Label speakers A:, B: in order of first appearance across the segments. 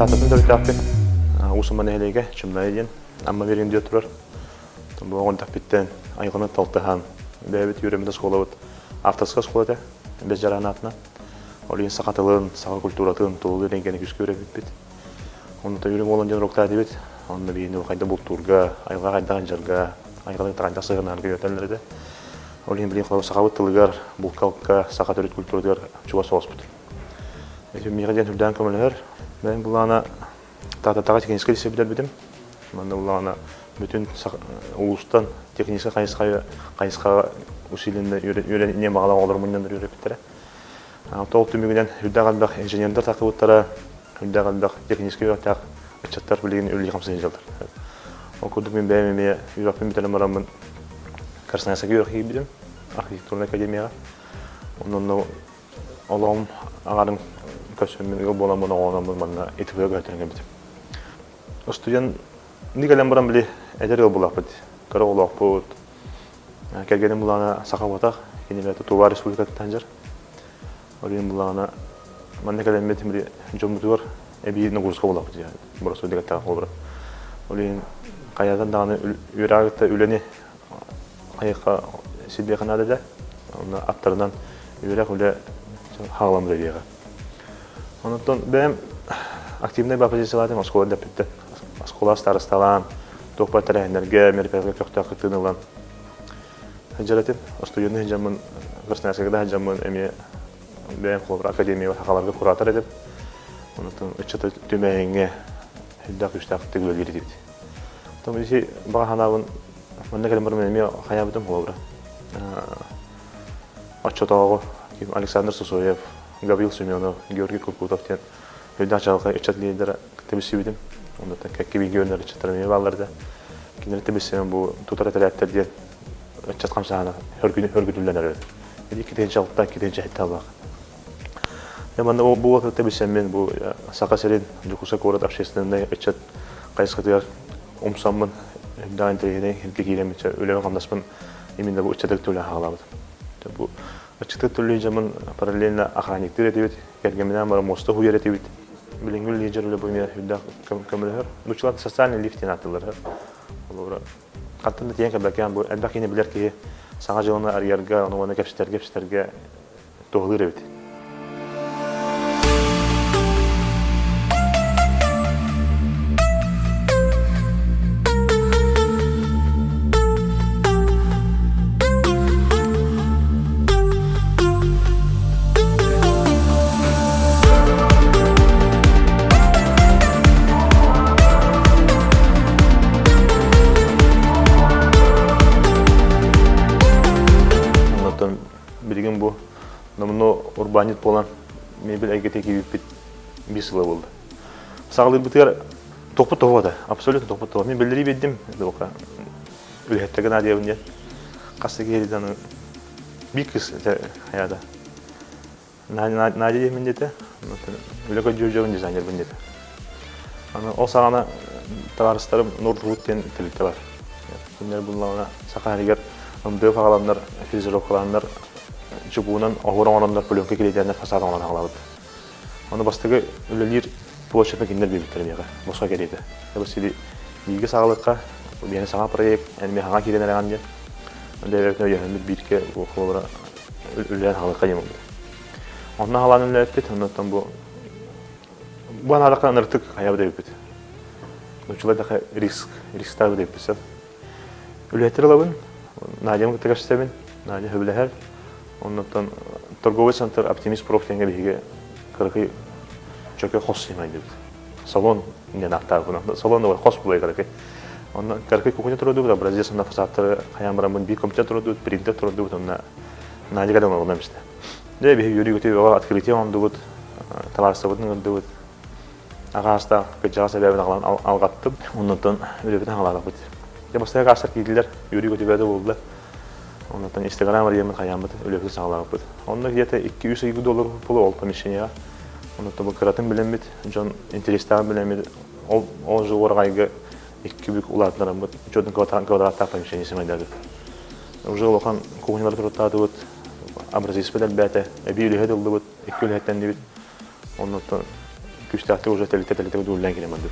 A: Тааттаттан төрүттээхпин. Уус-Амма нэһилиэгэ Чымнайы диэн Амма биэрин диэн турар. Бу оҕонтахпиттэн айылҕаны талтыһан, бэйэбит үөрэммит оскуолабыт авторскай оскуола этэ, Бэс Дьараан аатынан. Ол иһин саха тылын, саха культуратын, тулулуу эйгэни күүскэ үөрэппиппит. Онно үрүҥ уолан диэн уруоктаа этибит. Онно биһини хайда бултуурга, айылҕа хайдах дьарга, айылҕаны хайдах сыһыаннаһарга үөрэтэллэр этэ. Ол иһин билигин холобур сахабыт тылыгар, булка-алка, саха төрүт культуратыгар чугас соҕуспут. Ити миэхэ диэн үрдээн көмөлөһөр. Бэйэм былаана Таататаҕа техническэй лицей бүтэрбитим. Манна буллаҕына бүтүн улуустан техническэй хайысха хайысхаҕа усиленно үөрэн баҕалаах оҕолор мунньаннар үөрэппиттэрэ. Ол түмүгүнэн үрдээх элбэх инженердэр тахсыбыттара, үрдээх элбэх техническэй үөрэхтээх ыччаттар билигин үлэлии-хамсыы сылдьаллар. Ол курдук мин бэйэм эмиэ үөрэхпин бүтэрэн бараммын Красноярскайга үөрэх киирбитим, архитектурнай академияҕа. Онон Олоҕум аҥарын көрсөммүн ыал буоламмын оҕолономмун манна ИТВ-га көһөтөрөн кэлбитим. Устудьуон кэлэн баран били эдэр ыал буоллахпыт, кыра оҕолоохпут. Кэргэним булаана саха буотах, кини бэйэтэ Тува республикатыттан дьар. Ол иһин булаана манна кэлэммит били дьоммутугар эбии нагрузка буоллахпыт боростуой дэгэттээх холобура. Ол иһин хайаатан даҕаны үөрэҕи кытта үлэни хайыха силбиэхэ наада да онно аттарынан үөрэх үлэ хаҕаламмыта диэҕэ. Онтон бэйэм активнай ба позициялаатым оскуола дэппиттэн оскуола старосталаан туох баар тэрээһиннэргэ мероприятиеларга көхтөөх кыттыыны ылан сылдьар этим. Остуйуну сылдьаммын Красноярскайга да сылдьаммын эмиэ бэйэм холобура академияҕа сахаларга куратор этим. Онтон ыччаты түмээһиҥҥэ элбэх күүстээх үлэлиир этибит. Оттон ити баҕа санаабын манна кэлэн баран эмиэ хайаабытым холобура. Оччотооҕу Александр Сусоев, Гаврил Семенов, Георгий Куркутов диэн өйдөөх чаҕылхай ыччат лидерэ тэбиссибитим. Оннуттан кэккэ бииргэ үөрэнэр ыччаттар эмиэ бааллар да. Кинилэри тэбиссэм бу тутар этэрээттэр диэн ыччат хамсааһына хөргүтүллэн эрэр. 2006 2007 аллаах. Манна бу уоту билсэммин бу Саха сирин Дьокуускай куорат общественнай ыччат хайысхатыгар умсаммын үрдээх интэриэһинэй илгэ киирэммин үлэбин-хамнаспын именно бу ыччаты кытта үлэ хаалаабытым. Бу ыччаты кытта дьоммун параллельно охранниктыыр этибит, кэргэмминээн бары муоста уһуйар этибит. Билиҥҥи лидер үлэ бу эмиэ үрдээх көмөлөһөр. Нууччалар социальный лифт диэн ааттыыллар. Холобура, хантан да тиийэн кэлбэккээн бу элбэх киһини билэр киһи саҥа дьыланы арыйарга, ону уонна кэпсэтэргэ, кэпсэтэргэ туһалыыр эбит. Онтон Билигин бу номнуо урбаанньыт буолан мебель эйгэтэ киирбиппит биир сыла буолла. Саҕалыырбытыгар тохпут тоһуота, абсолютно тохпут тоһуо. Мин биллэрии биэрдим, дуока үлэһиттэргэ наадыйабын диэн. Хас да киһи биир кыыс этэ хайаата. Надя диэммин диэтэ. Үлэ көрдүүр дизайнербын диэтэ. Аны ол саҕана табаарыстарым Нордвуд диэн тэрилтэ бар. Кинилэр буллаҕына саха сиригэр МДФ аҕаланнар, фрезеровкалааннар, чугуунан оһуор оҥороннор пленка килиэйдээннэр фасад оҥорон аҕалабыт. Ону бастакы үлэлиир площадьны кинилэр биэрбиттэр миэхэ, босхо кэриэтэ. Василий бииргэ саҕалыахха, биһиэнэ саҥа проект, эн миэхэ саҥа киирэн эрэҕин диэн. Бэйэбитин өйөһөммүт бииргэ холобура үлэлээн хаалыахха диэн буолбута. Онно халаан үлэлээппит, оннуттан бу бу анаадахха ыныртык хайабыт эбиппит. Нууччалар даха риск, рисктаабыт эбиппит сөп. Үлэһиттэр ылабын, Надям кытта көрсөбүн, Надя сөбүлэһэр. Оннуттан торговый центр Оптимист Проф диэҥҥэ биһиги кыракый чөкө хос сыймайдыбыт. Салон диэн ааттаабын. Салон хос булай кыракый. Онно кыракый кухня турдубут, образец онно фасадтары хайаан бараммын биир компьютер турдубут, принтер турдубут, онно Надя кэлэн олордон истэ. Дьэ биһиги үөрүү-көтүү бөҕө открытие оҥордубут, табаарыстарбытын ыҥырдыбыт. Аҕаастаах кырдьаҕас эбээбин аҕалан алҕаттым. Оннуттан үлэбитин хаҥалаатахпыт. Дьэ бастакы аҕаастар киирдилэр, үөрүү-көтүү бөҕө буолла. Оннуттан Инстаграм арыйаммыт хайааммыт үлэбитин саҕалаабыппыт. Онно где-то 2-3 ыйга доллар буолуо ол помещениеҕа. Оннуттан бу кыратын билэммит, дьон интэриэстээҕин билэммит, ол ол же уораҕайга икки бүк улаатыннараммыт учетный квадраттаах помещение сымайдаабыт. Уже улахан кухнялары туруттаатыбыт, образецпыт элбээтэ, эбии үлэһит ыллыбыт, икки үлэһиттэннибит. Оннуттан Күүстээхтик уже тэлитэ-тэлитэ үлэлээн кэлэн бардым.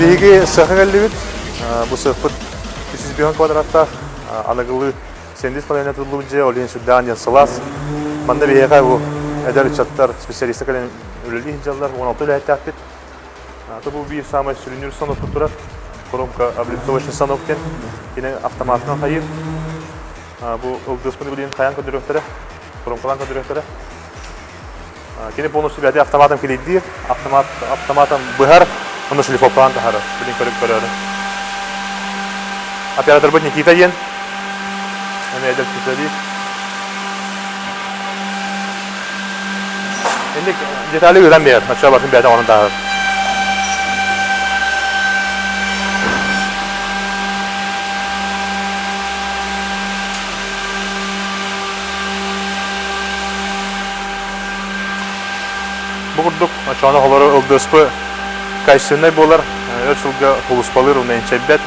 A: Биһиги сыаха кэллибит. Бу сыахпыт 305 квадраттаах аныгылыы сендис половина тутуллубут дьиэ, ол иһин сүрдээх диэн сылаас. Манна биһиэхэ бу эдэр ыччаттар, специалистар кэлэн үлэлии сылдьаллар, 16 үлэһиттээхпит. Бу биир саамай сүрүннүүр станокпут турар. Коробка облицовочный станок диэн. Кини автоматынан хайыыр. Бу ылдыспыны билигин хайаан көрдөрүөхтэрэ, коробкалаан көрдөрүөхтэрэ. Кини полностью бэйэтэ автоматом килийдиир, автомат, автоматом быһар, онно шлифовкалаан таһаарар. Билин көрүп көрөөрү. Операторбыт Никита диэн. Эми эдэр специалист. Инник детали ыытан биэр, оччо батын бэйэтэ оҥорон таһаарар. Бу курдук оччоҕуна холору ылдыспы качественнай буолар, өр сылга сулууспалыыр уонна инчэйбэт,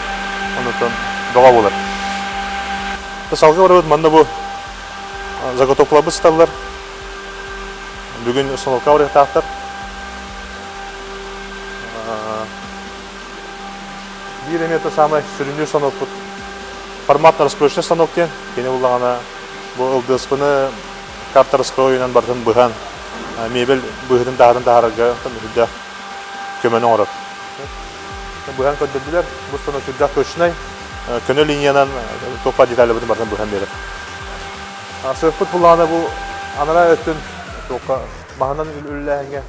A: онутун бөҕө буолар. Салгыы барабыт манна бу заготовкаларбыт сыталлар. Бүгүн установка барыахтаахтар. Биир эмиэ то самай сүрүннүүр станокпут форматно-раскроечный станок диэн. Кини буллаҕына бу ылдыаспыны карта раскройунан барытын быһан мебель быһыытын таһаатын таһаарарга үрдээх көмөнү оҥорор. Быһан көрдөрдүлэр. Бу станок сүрдээх точнай. Көнө линиянан туох деталларбытын барытын быһан биэрэр. Сыахпыт буллаҕына бу анараа өттүн туохха маһынан үлэлээһиҥҥэ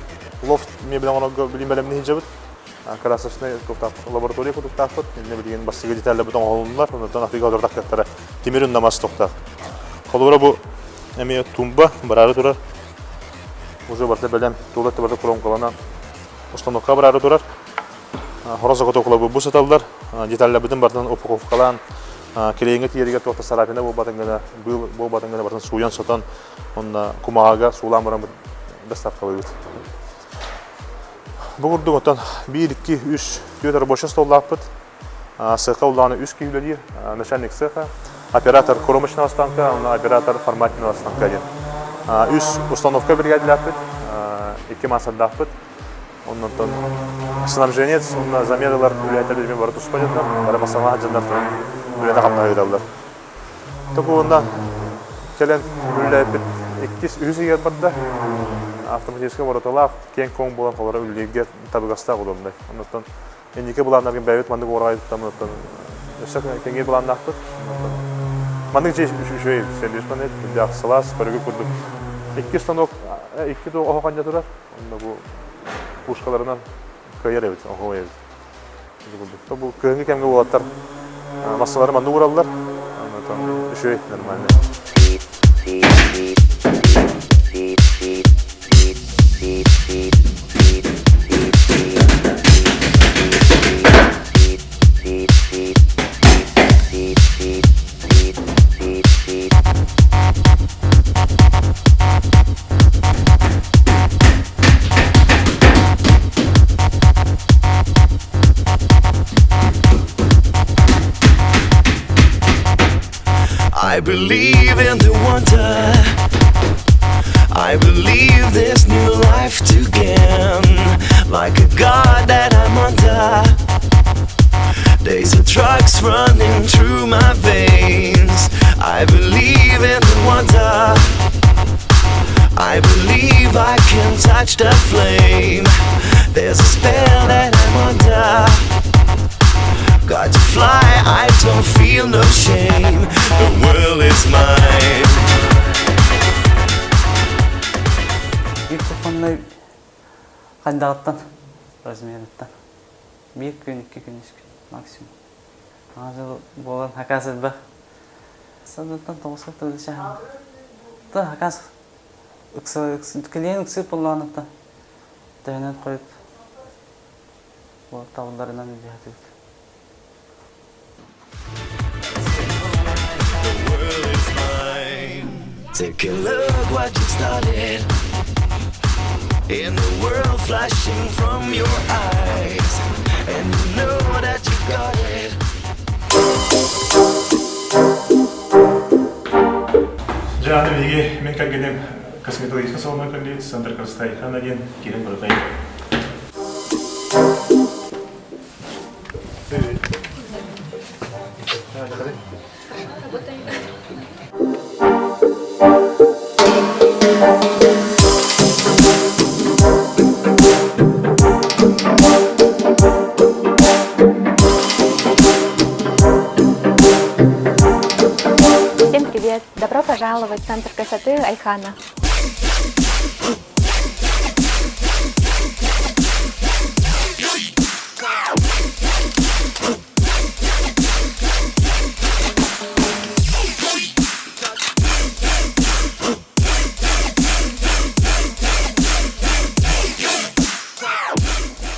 A: лофт мебель оҥорорго билим бэлэмни сылдьабыт. Красочнай лаборатория кутуктаахпыт. Иннэ билигин бастакы деталларбыт оҥоһулуннулар. Онтон атыыга олордохтара тимир уннамас тохтоох. Холобура бу эмиэ тумба бараары турар. Уже барыта бэлэм. Тула барыта кромкаланан установка бараары турар. Хоро заготовкаларбыт бу сыталлар. Деталларбытын барытын упаковкалаан клейҥэ тиийэригэр туох да царапина буолбатын гына, быыл буолбатын гына барытын сууйан-сотон, уонна кумааҕыга суулаан баран доставкалыыбыт. Бу курдук оттон 1, 2, 3, 4 рабочий столлаахпыт. Сыаха улаана үс киһи үлэлиир. Начальник цеха, оператор кромочного станка, уонна оператор форматного станка диэн. Үс установка бригадилаахпыт, икки маастардаахпыт. Оннуттан снабженец уонна замералар үлэһиттэр билигин бары туспа дьоннор, бары массаҕа дьоннор үлэни хамнаһы ыыталлар. Токуунна кэлэн үлэлээбит иккис, үһүс ыйыгар барда. Автоматическай вороталаах, киэҥ-куоҥ буолан холоро үлэлииргэ табыгастаах удобнай. Оннуттан инники былааннаргын бэйэбит маннык уораҕай туттаммыт оттон өссө кэҥиир былааннаахпыт. Маннык дьиэ үчүгэй сервис маннык үрдээх сылаас, көрүгү курдук. Икки станок, икки оһох анньа турар. Онно бу пушкаларынан кыайар эбит, оһох эбит. Бу кыһыҥҥы кэмҥэ уолаттар массалары маннык уураллар. Үчүгэй, нормально.
B: believe in the wonder. I believe this new life to gain, like a god that I'm under. Days of drugs running through my veins. I believe in the wonder. I believe I can touch the flame. There's a spell that I'm under. Got to fly, I don't feel no shame. The world is mine.
C: Биир кухоннай хайдаҕыттан размерыттан биир күн, икки күн, үс күн максимум. Аҕа дьыл буолан хакас элбэх. Садыттан тоҕуска тылы чаһан. Та хакас ыкса клиент ыксыыр буоллаҕына төһөнөн хойут табылларынан үлэһэтибит.
B: Take a look what you started. In the world flashing from your eyes. And you know that you've got it.
A: Дьэ, аны биһиги мин кэргэним косметологическай салоҥҥа кэллибит, Центр красоты Айхана диэн киирэн барытайым. Привет.
D: Всем привет! Добро пожаловать в Центр красоты Айхана.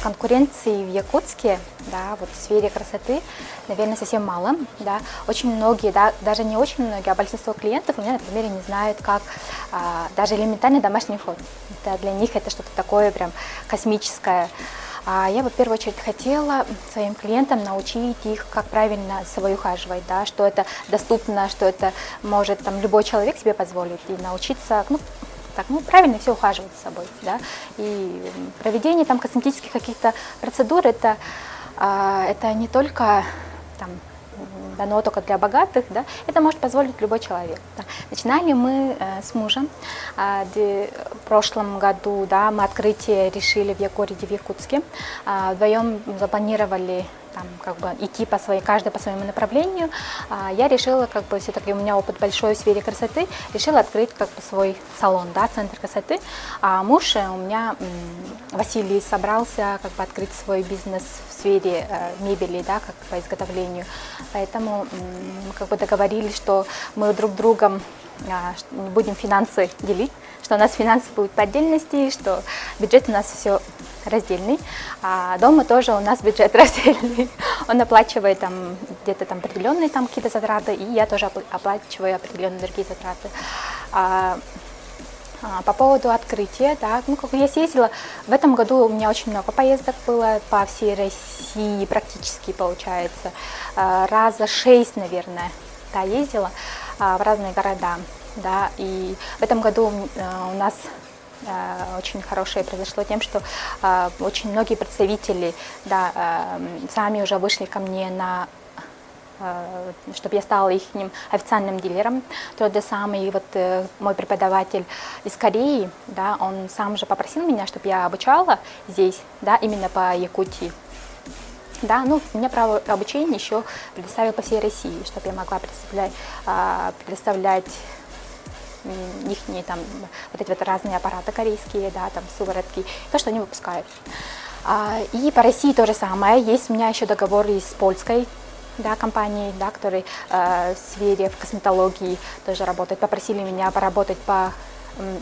D: Конкуренции в Якутске, да, вот в сфере красоты, наверное, совсем мало, да. Очень многие, да, даже не очень многие, а большинство клиентов у меня, например, не знают, как даже элементарный домашний уход. Это для них это что-то такое прям космическое. А я бы в первую очередь хотела своим клиентам научить их, как правильно за собой ухаживать, да, что это доступно, что это может там любой человек себе позволить, и научиться, ну, так, ну, правильно все ухаживать за собой, да. И проведение там косметических каких-то процедур, это не только там, дано только для богатых, да, это может позволить любой человек. Да. Начинали мы с мужем в прошлом году, да, мы открытие решили в Якориде, в Якутске. Вдвоем запланировали там, как бы идти по своей, каждый по своему направлению. Я решила, как бы, все-таки у меня опыт большой в сфере красоты, решила открыть как бы свой салон, да, центр красоты. А муж у меня, Василий, собрался как бы открыть свой бизнес в сфере мебели, да, как по изготовлению. Поэтому мы как бы договорились, что мы друг другом не будем финансы делить, что у нас финансы будут по отдельности, что бюджет у нас все раздельный. А дома тоже у нас бюджет раздельный. Он оплачивает там где-то там определенные там какие-то затраты, и я тоже оплачиваю определенные другие затраты. По поводу открытия, да, ну, как я съездила, в этом году у меня очень много поездок было по всей России практически, получается, раза 6, наверное, да, ездила в разные города, да, и в этом году у нас очень хорошее произошло тем, что очень многие представители, да, сами уже вышли ко мне на чтобы я стала их официальным дилером. Тот же самый вот мой преподаватель из Кореи, да, он сам же попросил меня, чтобы я обучала здесь, да, именно по Якутии. Да, ну, у меня право обучения еще предоставил по всей России, чтобы я могла предоставлять ихние там вот эти вот разные аппараты корейские, да, там сыворотки, то, что они выпускают. И по России то же самое. Есть у меня еще договор и с польской, да, компанией, да, который в сфере в косметологии тоже работает. Попросили меня поработать по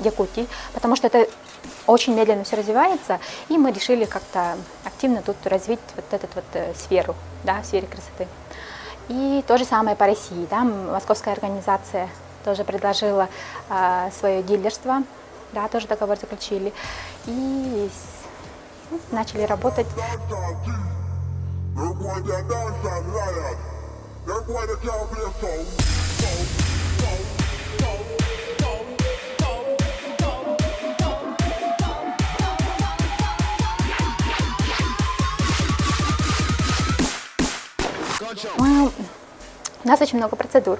D: Якутии, потому что это очень медленно все развивается, и мы решили как-то активно тут развить вот эту вот сферу, да, в сфере красоты. И то же самое по России, да, московская организация тоже предложила свое дилерство, да, тоже договор заключили, и начали работать. Мы У нас очень много процедур.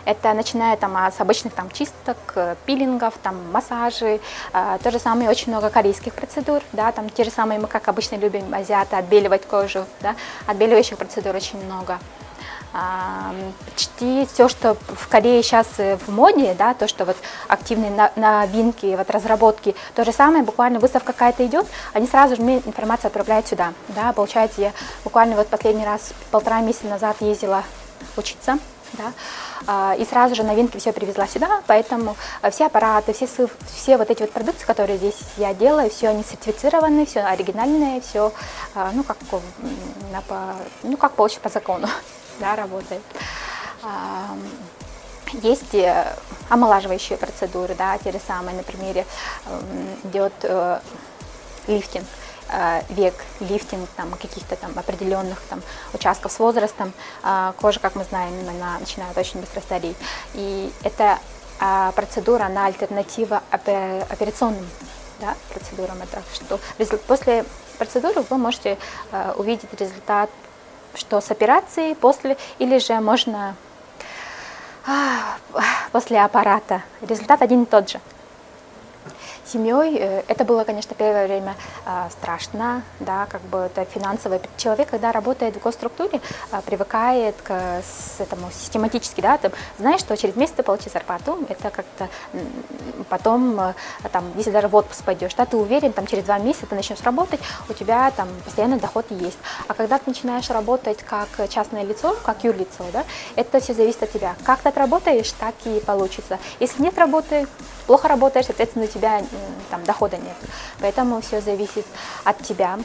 D: Это начиная там с обычных там чисток, пилингов, там массажи, то же самое очень много корейских процедур, да, там те же самые мы, как обычно любим азиаты, отбеливать кожу, да, отбеливающих процедур очень много. Почти все, что в Корее сейчас в моде, да, то, что вот активные новинки, вот разработки, то же самое, буквально выставка какая-то идет, они сразу же мне информацию отправляют сюда, да, получается, я буквально вот последний раз полтора месяца назад ездила учиться, да, и сразу же новинки все привезла сюда, поэтому все аппараты, все, все вот эти вот продукции, которые здесь я делаю, все они сертифицированы, все оригинальные, все, ну, как, ну, как получится по закону, да, работает. Есть омолаживающие процедуры, да, те же самые, на примере идет лифтинг, век, лифтинг там, каких-то там определенных там, участков с возрастом. Кожа, как мы знаем, она начинает очень быстро стареть. И эта процедура, она альтернатива операционным, да, процедурам. Это что после процедуры вы можете увидеть результат, что с операцией, после, или же можно после аппарата. Результат один и тот же. Семьей это было, конечно, первое время страшно, да, как бы это финансовый человек, когда работает в госструктуре, привыкает к этому систематически, да, ты знаешь, что через месяц ты получишь зарплату, это как-то потом, там, если даже в отпуск пойдешь, да, ты уверен, там, через 2 месяца ты начнешь работать, у тебя там постоянный доход есть. А когда ты начинаешь работать как частное лицо, как юрлицо, да, это все зависит от тебя. Как ты отработаешь, так и получится. Если нет работы, плохо работаешь, соответственно, у тебя там дохода нет. Поэтому все зависит от тебя.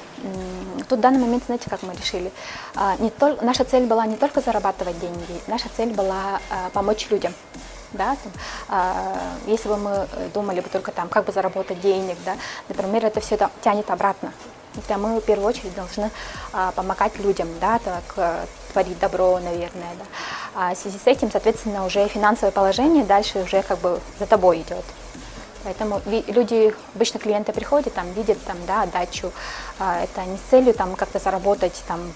D: Тут в данный момент, знаете, как мы решили? Не наша цель была не только зарабатывать деньги, наша цель была помочь людям. Да, там, если бы мы думали бы только там, как бы заработать денег, да, например, это все тянет обратно. Хотя мы в первую очередь должны помогать людям, да, так, творить добро, наверное, да. А в связи с этим, соответственно, уже финансовое положение дальше уже как бы за тобой идет. Поэтому люди, обычно клиенты приходят, там, видят там, да, отдачу. Это не с целью там, как-то заработать там,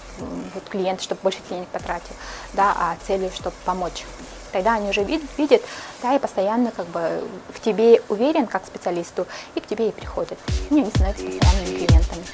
D: вот, клиент, чтобы больше денег потратил, да, а целью, чтобы помочь. Тогда они уже видят, да, и постоянно как бы в тебе уверен как специалисту, и к тебе и приходят. И они становятся постоянными клиентами.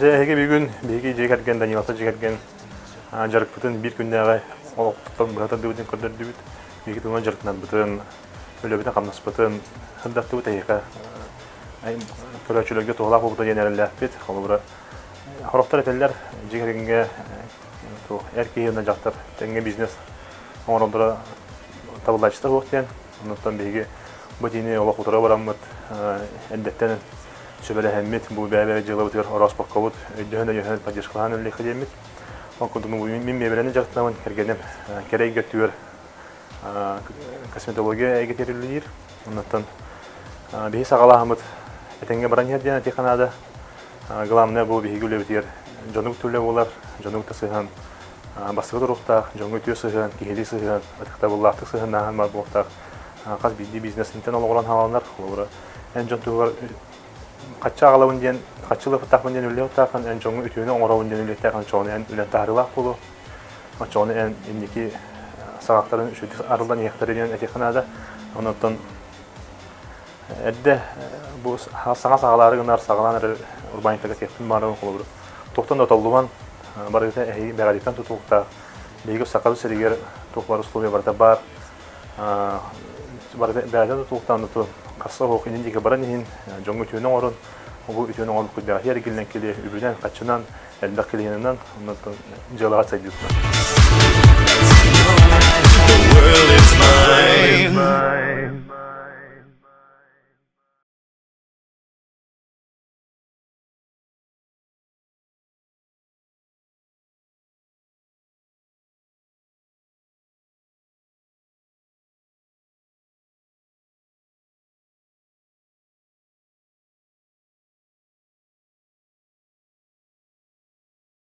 A: Дьэ, эһиги бүгүн биһиги дьиэ кэргэн Даниловтар дьиэ кэргэн дьарыкпытын биир күннээҕи олохтон быһа тардыбытын көрдөрдүбүт. Биһиги туһунан дьарыктанарбытын, үлэбитин-хамнаспытын сырдаттыбыт эһиэхэ көрөөччүлэргэ туһалаах буолбута диэн эрэллээхпит. Холобура, сорохтор этэллэр дьиэ кэргэҥҥэ эр киһи уонна дьахтар тэҥҥэ бизнес оҥороллоро табыллааччыта суох диэн. Оннуттан биһиги бу этиини олох утары бараммыт эрдэттэн сүбэлэһэммит, бу бэйэ-бэйэ дьыалабытыгар орооспоккобут, өйдөһөн-өйөһөн поддержкалаһан үлэлиэххэ диэммит. Ол курдук мин миэбэлэни дьарыктанабын, кэргэним кэрэ эйгэ өттүгэр косметология эйгэтигэр үлэлиир. Оннуттан биһи саҕалааһыммыт этэҥҥэ баран иһэр диэн этиэххэ наада. Главное бу биһиги үлэбитигэр дьону үлэ буолар, дьону кытта сыһыан бастакы туруктаах, дьоҥҥо үтүө сыһыан, киһилии сыһыан, ытыктабыллаахтык сыһыаннааһын баар буолуохтаах. Хас биирдии бизнесинтэн олоҕуран хааланар. Холобура, эн дьон туһугар хаччы аҕалабын диэн, хаччы ылыахтаахпын диэн үлэлиэхтааххын, эн дьоҥҥо үтүөнү оҥоробун диэн үлэлиэхтээххин, оччоҕуна эн үлэн таһаарыылаах буолуо. Оччоҕуна эн инники саҕахтарын үчүгэй арыллан иһиэхтэрэ диэн этиэххэ наада. Онон эрдэ бу саҥа саҕалаары гынар саҕалаан эрэр урбаанньыктарга этиэхпин баҕарабын холобур туохтан да толлубан барыта эһиги бэҕэдиттэн тутулуктаах биһиги Сахабыт сиригэр туох баар условия барыта баар. Бэйэтин тутулуктаан харса суох иннин диэки баран иһин, дьоҥҥо үтүөнү оҥорон, бу үтүөнү оҥорбуккут бэҕэһээ эргиллэн кэлиэ, үбүнэн, харчынан, элбэх клиенынан, оннуттан дьыалаҕа сайдыытынан.